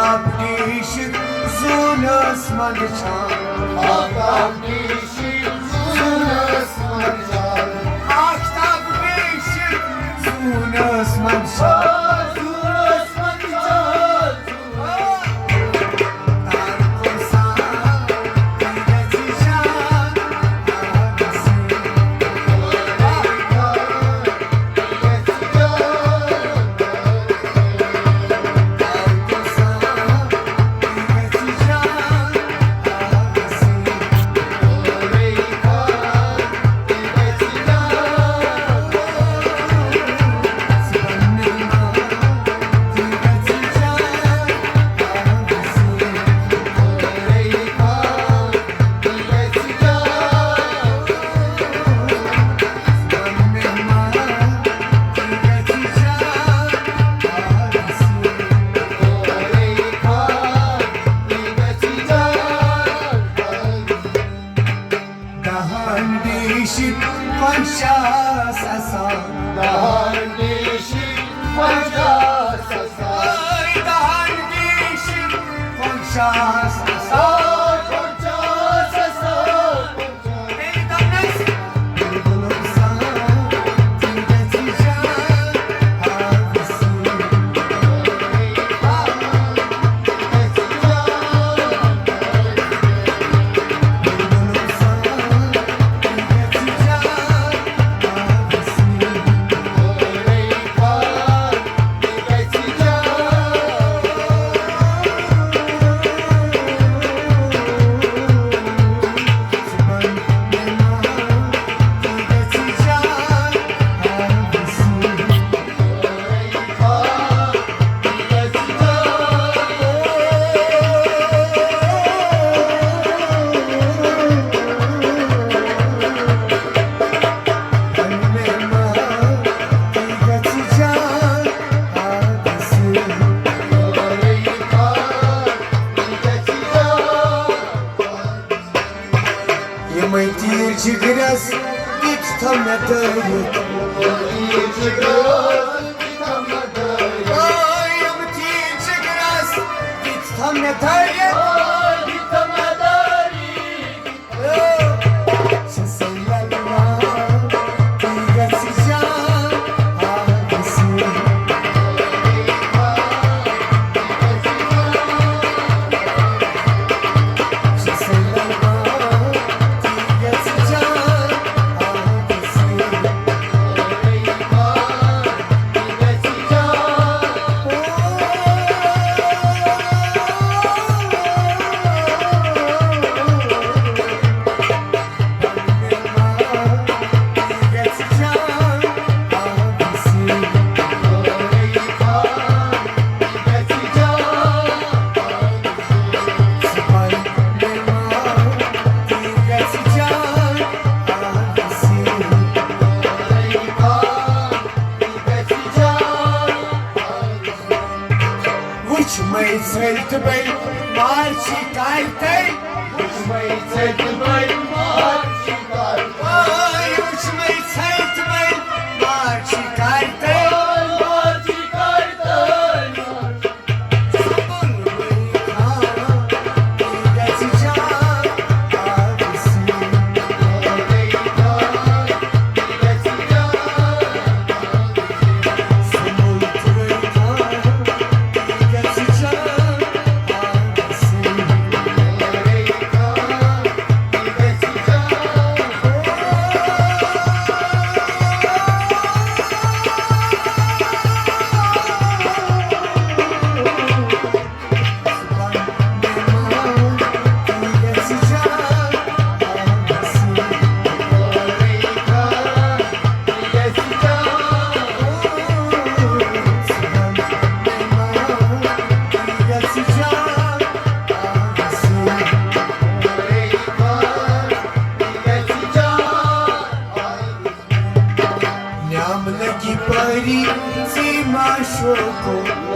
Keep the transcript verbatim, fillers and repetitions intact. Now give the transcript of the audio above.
آفتاب ڈیشک زوٗنس منٛز چھان۔ آفتاب ڈیشک زوٗنس منٛز چھان۔ آفتاب ڈیشک زوٗنس منٛز چھان۔ زوٗنس منٛز چھان۔ دہن دیشک پنچاس آسان۔ دہن دیشک پنچاس آسان۔ دہن دیشک پنچاس آسان۔ پنچاس آسان۔ یِمَے تیٖر چھِ گرٛٮ۪س، تِتھۍ تھاو مےٚ دٲرِتھ۔ آ، یِم تیٖر چھِ گرٛٮ۪س، تِتھۍ تھاو مےٚ دٲرِتھ۔ وٕچھ مَے ژھٔلۍ تہٕ بٔلۍ مارچی کارتَے۔ وٕچھ مَے ژھٔلۍ تہٕ بٔلۍ مارچی کارتَے۔ وٕچھ مَے ژھٔلۍ تہٕ بٔلۍ مارچی کارتَے۔ مارچی کارتَے۔ نعم لگی پری سی ما شوکو۔